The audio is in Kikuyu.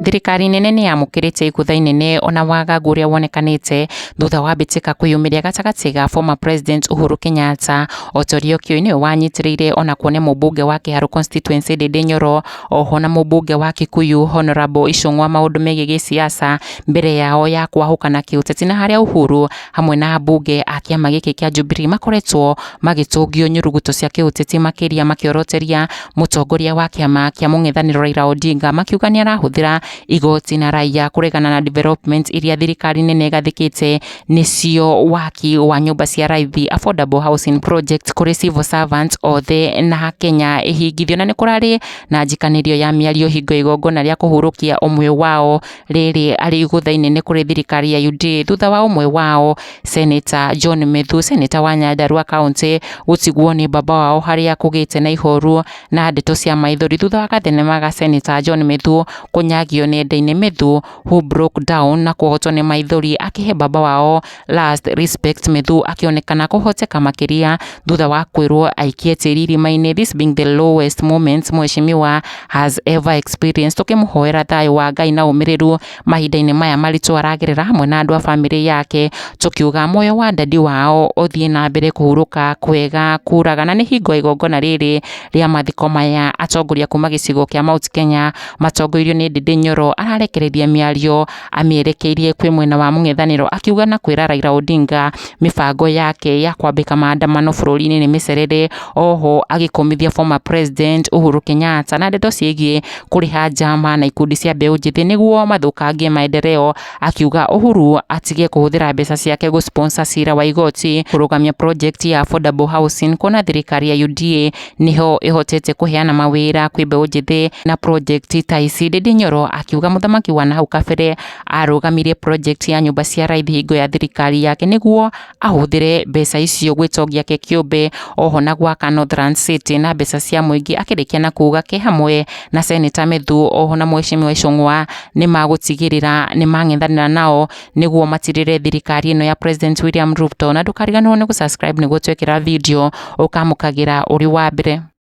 Thirikari nene nĩ yamũkĩrĩte igũtha inene ona wagagu ũrĩa wonekanĩte thutha wa mbĩtĩka kwĩyumĩria gatagatĩ ga former President Uhuru Kenyatta, o ta ũrĩa ũkĩũĩ nĩwe wanyitĩrĩire ona kuo nĩ mũmbunge wa Kiharu constituency Ndindi Nyoro, oho na mũmbunge wa Kikuyu Honorable Ichung'wa maũndũ megiĩ gĩsiasa mbere yao ya kwahũkana kĩũteti, na harĩa Uhuru hamwe na ambunge a kĩama gĩkĩ kĩa Jubilee makoretwo magĩtũngio nyuruguto cia kĩũteti, makĩria makĩoroteria mũtongoria wa kĩama kĩa mũng'ethanĩro Raila Odinga, makiuga nĩ arahũthĩra igoti na raia kũregana na development iria thirikari nene ĩgathĩkĩte, nĩcio waki wa nyũmba cia raithi, affordable housing project, kũrĩ civil servants othe na Kenya ĩhingithio. Na nĩ kũrarĩ na njikanĩrio ya mĩario hingo ya igongona rĩa kũhurũkia ũmwe wao, rĩrĩ arĩ igũtha inene kũrĩ thirikari ya UDA thutha wa ũmwe wao, Senator John Methu, senator wa Nyandarua County, gũtigwo nĩ baba wao, harĩa kũgĩte na ihoru na ndeto cia maithori thutha wa gathenema ga Senator John Methu kũnyagio nenda-inĩ. Methu, who broke down na kũhotwo nĩ maithori akĩhe baba wao last respect. Methu akĩonekana kũhoteka makĩria thutha wa kwĩrwo aikie tĩri irima-inĩ, this being the lowest moment mheshimiwa has ever experienced. Tũkĩmũhoera thayũ wa Ngai na ũmĩrĩru mahinda-inĩ maya maritũ aragerera hamwe na andũ a bamĩrĩ yake, tũkiuga muoyo wa dadi wao ũthiĩ na mbere kũhurũka kwega kuraga. Na nĩ hingo igongona rĩrĩ rĩa mathiko maya, atongoria kuma gĩcigo kĩa Mount Kenya matongoirio nĩ Ndindi Nyoro ararekereria mĩario amĩerekeirie kwĩ mwena wa mũng'ethanĩro, akiuga na kwĩra Raila Odinga mĩbango yake ya kwambĩka maandamano bũrũri-inĩ nĩ mĩcerere. Oho agĩkũmithia former President Uhuru Kenyatta na ndeto ciĩgiĩ kũrĩha njama na ikundi cia mbeũ njĩthĩ nĩguo mathũkangie maendeleo, akiuga Uhuru atige kũhũthĩra mbeca ciake gũ sponsor cira wa igoti kũrũgamia project ya affordable housing, kuona thirikari ya UDA nĩho ĩhotete kũheana mawĩra kwĩ mbeũ njĩthĩ na project ta ici. Ndindi Nyoro akiuga mũthamaki wa nahau kabere arũgamirie project ya nyũmba cia raithi hingo ya thirikari yake nĩguo ahũthĩre mbeca icio gwĩtongia ke kĩũmbe, oho na gwaka Northland City na mbeca cia mũingĩ. Akĩrĩkia na kuga ke hamwe na Senator Methu oho na mheshimiwa Ichung'wa nĩ magũtigĩrĩra nĩ mang'ethanĩra nao nĩguo matirĩre thirikari ĩno ya President William Ruto. Na ndũkariganĩrwo nĩ gũ subscribe nĩguo twekĩra video ũkamũkagĩra ũrĩ wa mbere.